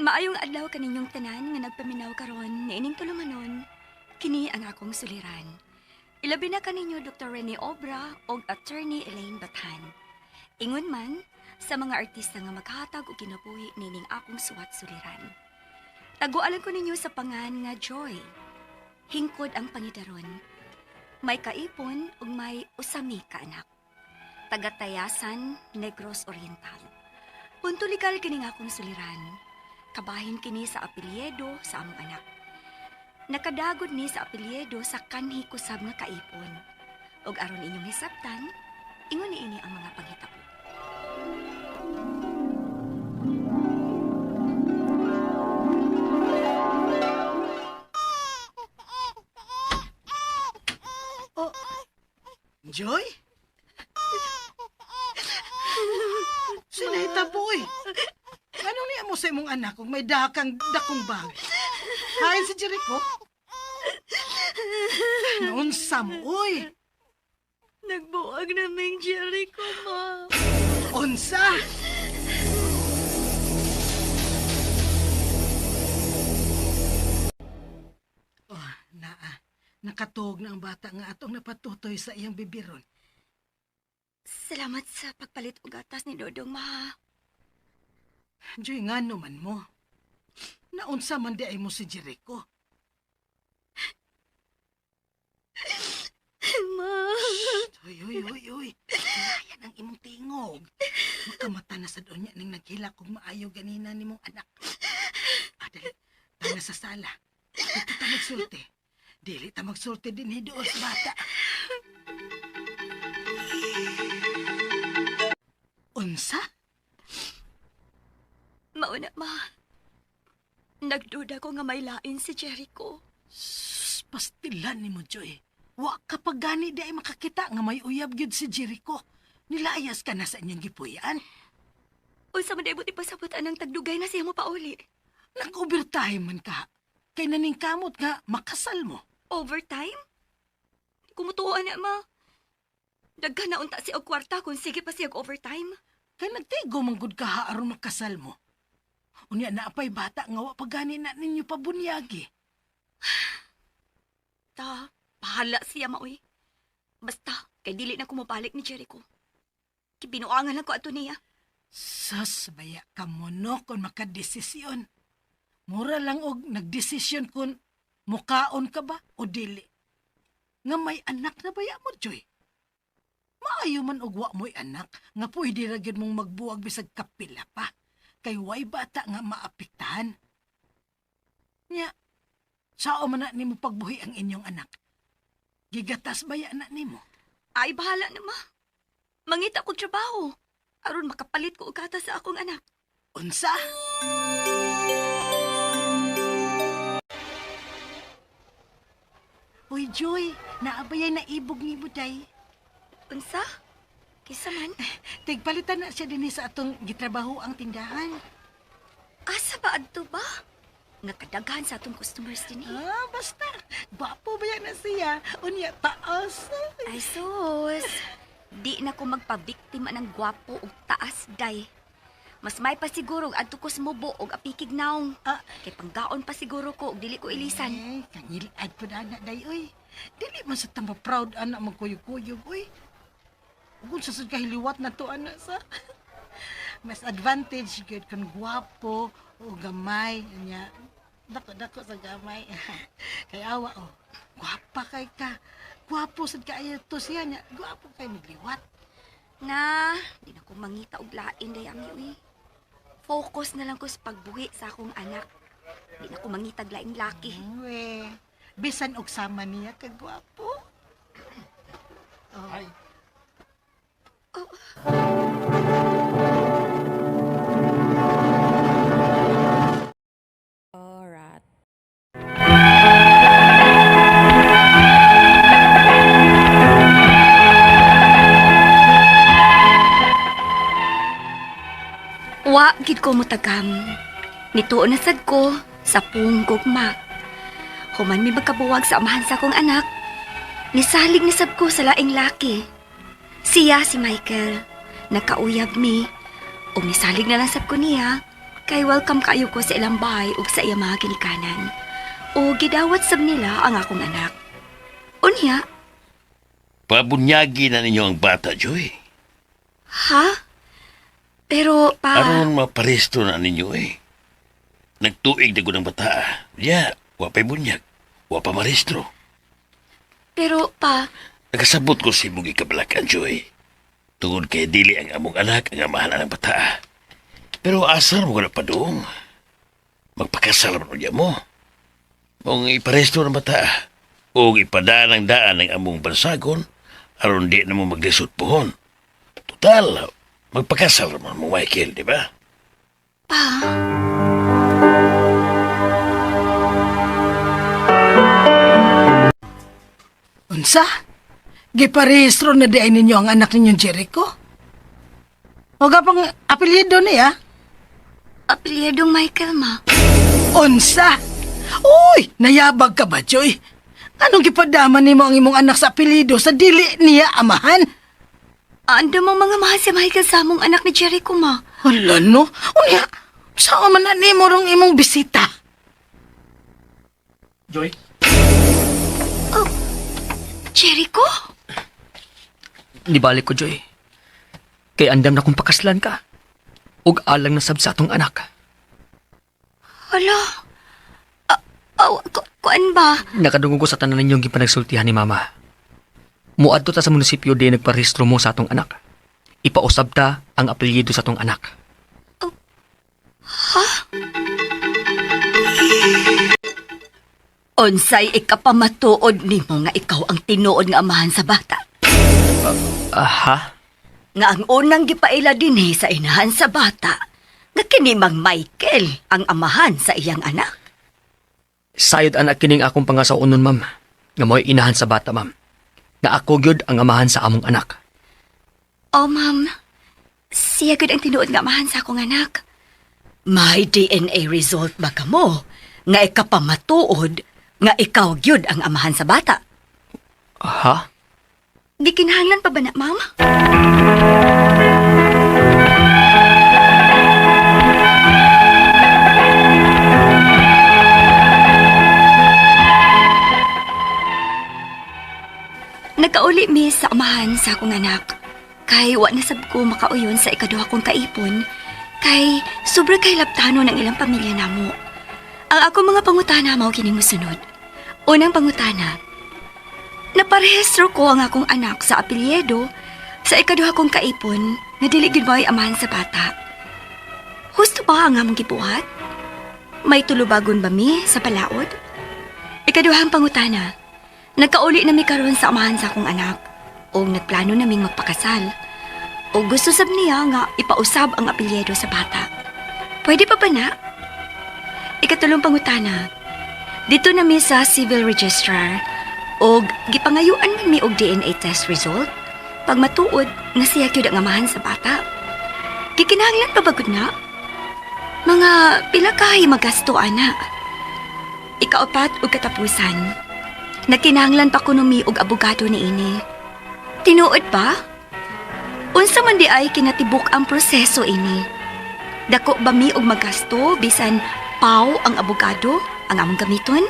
Maayong adlaw kaninyong tanan nga nagpaminaw karon niining tulumanon, kini ang akong suliran. Ilabi na kaninyo Dr. Rene Obra og Attorney Elaine Bathan. Ingon man sa mga artista nga maghatag og kinabuhi nining akong suwat suliran. Tagualan ko ninyo sa pangan nga Joy. Hingkod ang pangidaron. May kaipon ug may usami ka anak. Tagatayasan, Negros Oriental. Punto legal kini nga akong suliran. Kabahin kini sa apelyido sa among anak. Nakadagod ni sa apelyido sa kanhi kusab nga kaipon. Og aron inyong hisabtan, ingon niini ang mga panghitabo. Oh, Joy? Sinahita po eh. Ano niya mo sa imong anak kung may dakang dakong bag? Hain si Jericho? Noon sa mo, uy. Nagbuag na ming Jericho, ma. Unsa? Oh, naa. Nakatuog na ang bata nga atong napatutoy sa iyang bibiron. Salamat sa pagpalit og gatas ni Dodong, ma. Joy, nga naman mo. Naunsa man di ay mo si Jericho. Ma. Uy, uy, uy, uy. Ayan ang imong tingog. Makamata na sa doon niya ning naghila kung maayo ganina ni mong anak. Ah, dali. Tana sa sala. Dito ta magsulti. Dili ta magsulti din doon sa bata. Unsa? Mauna, ma. Nagduda ko nga may lain si Jericho. Sus, pastilan ni mo, Joy. Wa ka pa gani di ay makakita nga may uyab gyud si Jericho. Nilayas ka na sa inyong gipuy-an. Unsa man debot ipasabot anang tagdugay na siya mo pauli. Nag-overtime man ka. Kay naningkamot nga makasal mo. Overtime? Kumutuo na, ma. Daghan na unta siya og kwarta kung sige pa siya og overtime. Kay nagtigo man gud ka ha aron makasal mo. Unya na apay bata nga wa pa gani na ninyo pabunyagi. Ta, bahala siya, maoy. Basta, kay dili na kumabalik ni Jericho. Kibinuangan lang ko ato niya. Sus, baya ka mo no kung makadesisyon. Mura lang og nagdesisyon kung mukaon ka ba o dili. Nga may anak na baya mo, Joy. Maayo man og wa mo'y anak nga pwede ra gyud mong magbuwag bisag kapila pa. Kay way bata nga maapektahan. Nya, sao man na nimo pagbuhi ang inyong anak? Gigatas baya na nimo? Ay, bahala na, ma. Mangita kog trabaho. Aron makapalit ko og gatas sa akong anak. Unsa? Uy, Joy, naabayay na ibog ni Buday. Unsa? Kisa man? Tigpalitan na siya dinhi sa atong gitrabaho ang tindahan. Asa ba adto ba? Nga kadaghan sa atong customers dinhi. Ah, basta. Gwapo ba yan na siya? Unya, taas. Ay sus. Di na ko magpabiktima ng gwapo og taas day. Mas may pa siguro og adto ko sa mubo og apikig naong. Ah. Kay panggaon pa siguro ko og dili ko ilisan. Eh, kangilad po na anak, day, uy. Dili man sa tamba proud, anak, magkuyog-kuyog, uy. Ug unsa sad kahiliwat na to, anak, sa... Mas advantage gyud kung gwapo o gamay nya. Dako dako sa gamay. Kay awa oh. Gwapa kay ka. Gwapo sad kaayo to siya nya. Gwapo kay magliwat. Na, di na ko mangita og lain day ami uy. Focus na lang ko sa pagbuhi sa akong anak. Di na ko mangitag laing laki. We, bisan og sama niya ka gwapo. Oh. Ay. Oh. Alright. Wa gid ko mutagam. Nituon na sad ko sa pung gugma. Human mi magkabuwag sa amahan sa akong anak. Nisalig ni sab ko sa laing laki. Siya si Michael. Nakauyab mi. Ug nisalig na lang sab ko niya. Kay welcome kayo ko sa ilang bahay ug sa iya mga ginikanan. O gidawat sab nila ang akong anak. Unya, Pabunyagi na ninyo ang bata, Joy. ha? Pero pa, Aron maparesto na ninyo eh. Nagtuig na gud ang bata. Ya, wa pa'y bunyag. Wa pa marestro. Pero pa, Nakasabot ko si imong ikabalakan, Joy. Tungod kay dili ang among anak ang amahan ang bata. Pero asar mo ka na padung. Magpakasal man unya mo. Mong iparesto ng bata. O ipadaan ang daan ng among bansagon aron di na mo maglisod pohon. Total, magpakasal man mo, Michael, di ba? Pa. Unsa? Giparehistro na di ay ninyo ang anak ninyong Jericho? O pang apelyido niya? Apelyedong Michael, ma. Unsa? Uy, nayabag ka ba, Joy? Anong gipadama nimo ang imong anak sa apelyido sa dili niya amahan? Ando mong mga mahal si Michael sa among anak ni Jericho, ma. Hala no? Unya, saan man na nimo rong imong bisita? Joy? Oh, Jericho? Nibalik ko, Joy. Kay andam na kong pakaslan ka. Ug alang na sab sa atong anak. Hala. Ah, kuan ba? Nakadungog ko sa tanan ninyong gipanagsultihan ni Mama. Muadto ta sa munisipyo di nagparehistro mo sa atong anak. Ipausab ta ang apelyido sa atong anak. Unsay ikapamatuod nimo nga ikaw ang tinuod nga amahan sa bata. Aha? Nga ang unang gipaila dinhi sa inahan sa bata, nga kini Mang Michael ang amahan sa iyang anak. Sayod anak kining akong pangasaunon, ma'am. Nga mo'y inahan sa bata, ma'am. Nga ako gyud ang amahan sa among anak. Oh, ma'am. Siya gud ang tinuod nga amahan sa akong anak. May DNA result ba kamo nga ikapamatuod nga ikaw gyud ang amahan sa bata? Ha? Gikinahanglan pa ba na, ma'am? Nagkauli mi sa amahan sa akong anak. Kay wa na sab ko makauyon sa ikaduha kong kaipon. Kay sobra kay laptano ng ilang pamilya namo. Ang ako mga pangutana mao kining mosunod. Unang pangutana, naparehistro ko ang akong anak sa apelyido sa ikaduha kong kaipon nga dili gid mo'y amahan sa bata. Husto ba ang among gibuhat? May tulubagon ba mi sa palaod? Ikaduhang pangutana, nagkauli na mi karon sa amahan sa akong anak o nagplano naming magpakasal. O gusto sab niya nga ipausab ang apelyido sa bata. Pwede pa ba na? Ikatulong pangutana, dito na mi sa civil registrar og gipangayuan man mi og DNA test result pag matuod nga siya gyud ang amahan sa bata. Gikinahanglan pa ba gud na? Mga pila kahay magasto ana. Ikaapat ug katapusan. Nagkinahanglan pa kuno mi og abogado niini. Tinuod ba? Unsa man di ay kinatibuk ang proseso ini? Dako ba mi og magasto bisan paw ang abogado ang among gamiton?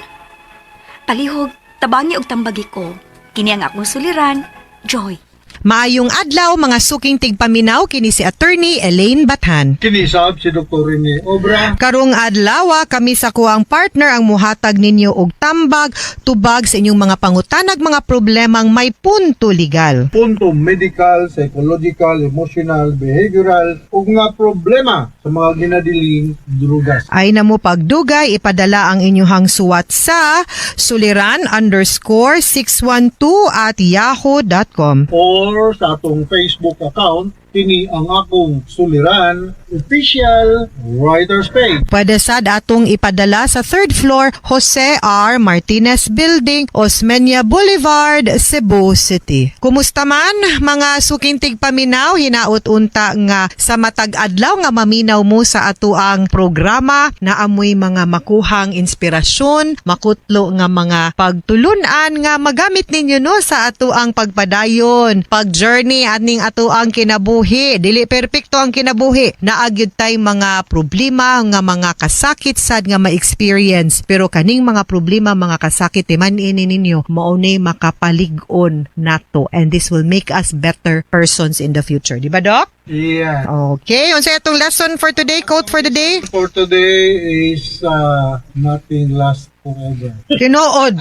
Palihog, tabangi og tambagi ko. Kini ang akong suliran, Joy. Maayong adlaw mga suking tigpaminaw kini si Attorney Elaine Bathan. Kinisab si Dr. Rene Obra. Karong adlaw kami sa kuang partner ang muhatag ninyo og tambag tubag sa inyong mga pangutanag mga problemang may punto legal. Punto medical, psychological, emotional, behavioral ug nga problema sa mga ginadiling drugas. Ay na mo pagdugay, ipadala ang inyuhang suwat sa suliran_612@yahoo.com. Or sa atong Facebook account, kini ang akong suliran official writer's page. Pwede sad atong ipadala sa third floor Jose R. Martinez Building, Osmeña Boulevard, Cebu City. Kumusta man mga suking tigpaminaw, hinaot unta nga sa matag adlaw nga maminaw mo sa atuang programa na amoy mga makuhang inspirasyon, makutlo nga mga pagtulunan nga magamit ninyo no sa atuang pagpadayon, pag-journey aning atuang kinabuhi. kinabuhi. Dili perpekto ang kinabuhi. Naa gyud tay mga problema nga mga kasakit sad nga ma-experience. Pero kaning mga problema, mga kasakit, timan-i ninyo, mao ni makapalig-on nato and this will make us better persons in the future. Di ba, Doc? Yeah. Okay, unsa atong lesson for today, quote for the day? For today is nothing lasts forever. Tinuod.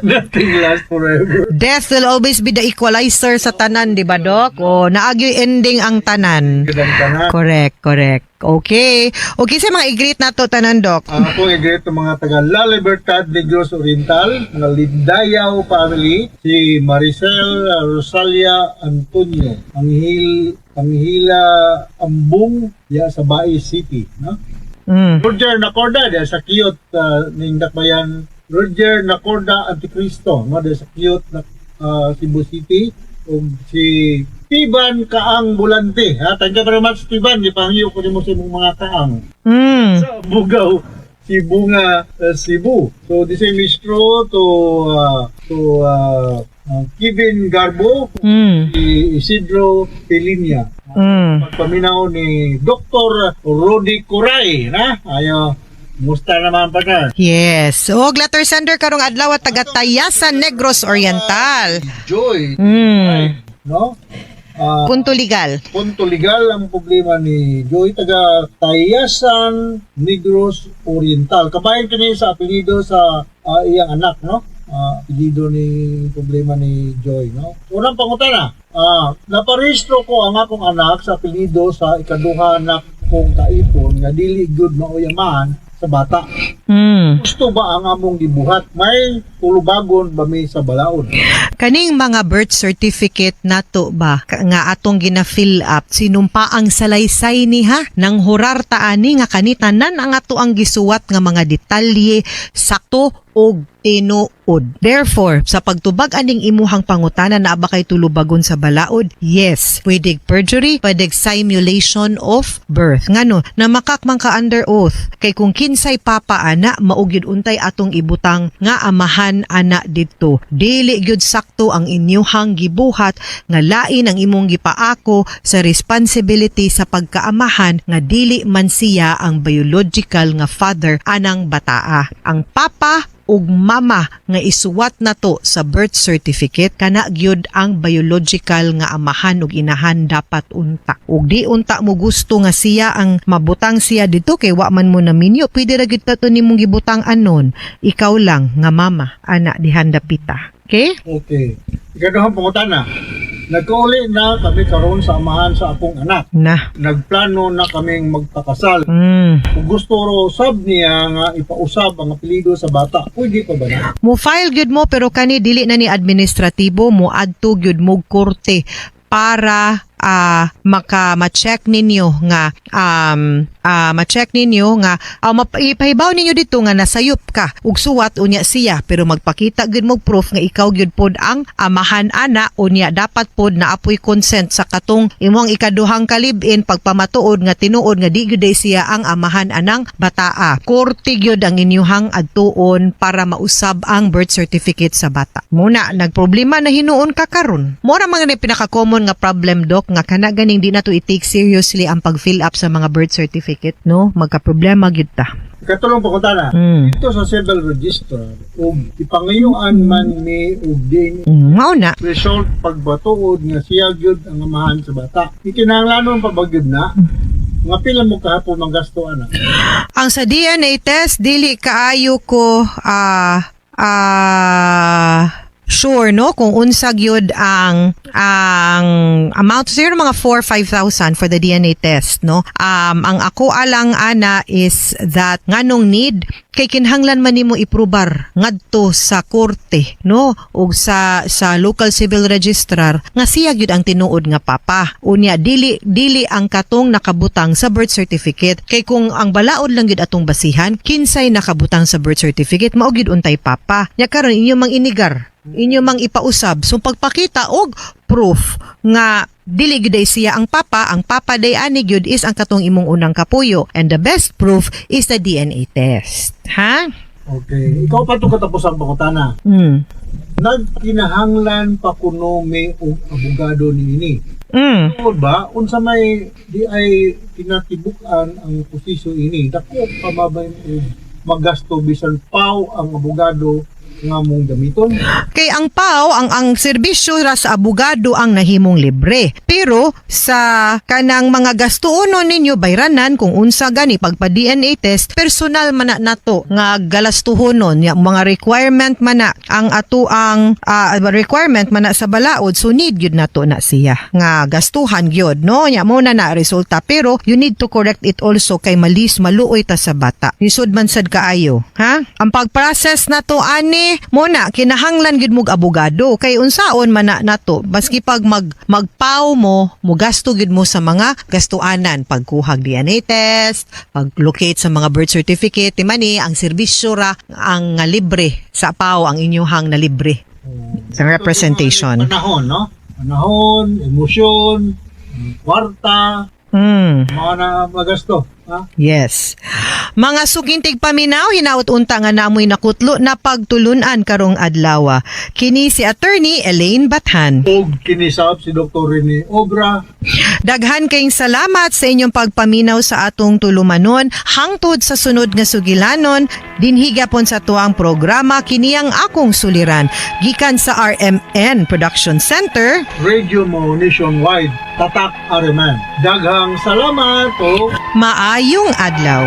Nothing lasts forever. Death will always be the equalizer sa tanan, di ba, Doc? O, naa gyoy ending ang tanan. Gud ang tanan. Correct, correct. Okay. Okay, sa mga i-greet nato tanan, Doc. Ako i-greet ang mga taga La Libertad, Negros Oriental, mga Lindayaw family, si Maricel Rosalia Antonio, Anghila Ambung ya sa Bais City, no? Roger Nacorda diya sa Kiyot ning Dakbayan. Roger Nacorda Anticristo, no, diya sa Kiyot na Cebu City, ug si Tiban Kaang Bulante, ha. Thank you very much, Tiban. Gipangyo ko nimo sa imong mga kaang sa Bugaw, Sibunga, Cebu. So the same is true to Kevin Garbo, si Isidro Pelinia. Pagpaminaw ni Dr. Rudy Kuray, na? Ayo, musta naman, partner? Yes. Og letter sender karong adlaw at taga Tayasan, Negros Oriental. Joy, no? Punto legal. Punto legal ang problema ni Joy, taga Tayasan, Negros Oriental. Kabayan kini sa apelyido sa iyang anak, no? Apelyido ni problema ni Joy, no? Unang pangutana, naparehistro ko ang akong anak sa apelyido sa ikaduha na kong kaipon nga dili gyud maoy amahan sa bata. Gusto ba ang among gibuhat? May tulubagon ba mi sa balaod? Kaning mga birth certificate nato ba nga atong gina-fill up, sinumpa ang salaysay ni ha nang hurar ta ani nga kani tanan ang ato ang gisuwat nga mga detalye sakto og tinuod. Therefore, sa pagtubag aning imuhang pangutana, naa ba kay tulubagon sa balaod? Yes. Pwede perjury, pwede simulation of birth. Ngano, namakak man ka under oath. Kay kung kinsay papa ana, mao gyud untay atong ibutang nga amahan ana didto. Dili gyud sakto ang inyuhang gibuhat nga lain ang imong gipaako sa responsibility sa pagkaamahan nga dili man siya ang biological nga father anang bataa. Ang papa ug mama nga isuwat nato sa birth certificate, kana gyud ang biological nga amahan ug inahan dapat unta. Ug di unta mo gusto nga siya ang mabutang siya dito kay wa man mo naminyo, pwede ra gyud to nimong gibutang anon ikaw lang nga mama ana dihan dapita. Okay? Okay. Ikaduhang pangutana. Nagkauli na kami karon sa amahan sa akong anak. Na. Nagplano na kaming magpakasal. Kung gusto ro sab niya nga ipausab ang apelyido sa bata, pwede pa ba na? Mo file gyud mo, pero kani dili na ni administratibo, mo adto gyud mo korte para maka ma-check ninyo nga ma-check ninyo nga ipahibaw ninyo dito nga nasayop ka ug suwat unya siya, pero magpakita gyud mo proof nga ikaw gyud pod ang amahan ana. Unya dapat pod na apoy consent sa katong imong ikaduhang kalib-in pagpamatuod nga tinuod nga di gyud day siya ang amahan anang bataa. Korte gyud ang inyuhang adtuon para mausab ang birth certificate sa bata. Muna nagproblema na hinuon ka karon. Mora mga ni pinaka-common nga problem, Dok, nga kana ganing di na to i-take seriously ang pag-fill up sa mga birth certificate, no? Magka-problema gyud ta. Ikatulong pangutana. Ito sa civil register ug ipangayuan man ni og DNA Mao na. result pagbatuod nga siya gyud ang amahan sa bata. Ikinahanglanon pa ba gyud na? Nga pila mo kahapon mang gasto ana? Ang sa DNA test, dili kaayo ko sure, no, kung unsa gyud ang amount, siguro mga 4 5,000 for the DNA test, no. Ang ako alang ana is that nganong need kay kinahanglan man nimo iprubar ngadto sa korte, no, ug sa local civil registrar nga siya gyud ang tinuod nga papa. Unya dili dili ang katong nakabutang sa birth certificate, kay kung ang balaod lang gyud atong basihan, kinsay nakabutang sa birth certificate, mao gyud untay papa. Nya karon inyo mang inigar, inyo mang ipausab, so pagpakita og proof nga dili gyud ay siya ang papa, ang papa day ani gyud is ang katong imong unang kapuyo, and the best proof is the DNA test, ha. Okay. Ikaw pa to katapos ang pangutana. Nagkinahanglan pa kuno mi og abogado niini? Tungod ba unsa may di ay kinatibuk-an ang posisyon ini, dako pa mabay og magasto bisan PAO ang abogado nga mong gamiton? Kay ang PAO, ang serbisyo ra sa abogado ang nahimong libre. Pero sa kanang mga gastuonon ninyo bayranan kung unsa gani pagpa DNA test, personal man na nato nga galastuhonon ya mga requirement man na ang ato ang requirement man na sa balaod, so need gyud nato na siya nga gastuhan gyud, no? Nya mo na na resulta, pero you need to correct it also kay malis maluoy ta sa bata. Lisod man sad kaayo, ha? Ang pag-process nato ani mo na kinahanglan gyud mog abogado kay unsaon man na nato maski pag magpaw mo, mugasto gyud mo sa mga gastuanan, pagkuhag DNA test, pag-locate sa mga birth certificate. Ti man ni ang serbisyo ra ang nga libre sa PAO ang inyuhang na libre sa representation. Panahon, no? Panahon, emosyon, kwarta, mga na magasto, ha? Yes. Mga suking tigpaminaw, hinaut unta nga namoy nakutlo na pagtulunan karong adlaw. Kini si Attorney Elaine Bathan. Og kinisab si Dr. Rene Obra. Daghan kayong salamat sa inyong pagpaminaw sa atong tulumanon hangtod sa sunod nga sugilanon dinhi gyapon sa tuang programa, kini ang Akong Suliran, gikan sa RMN Production Center. Radio Mo Nationwide, Tatak RMN. Daghang salamat o Maayong adlaw.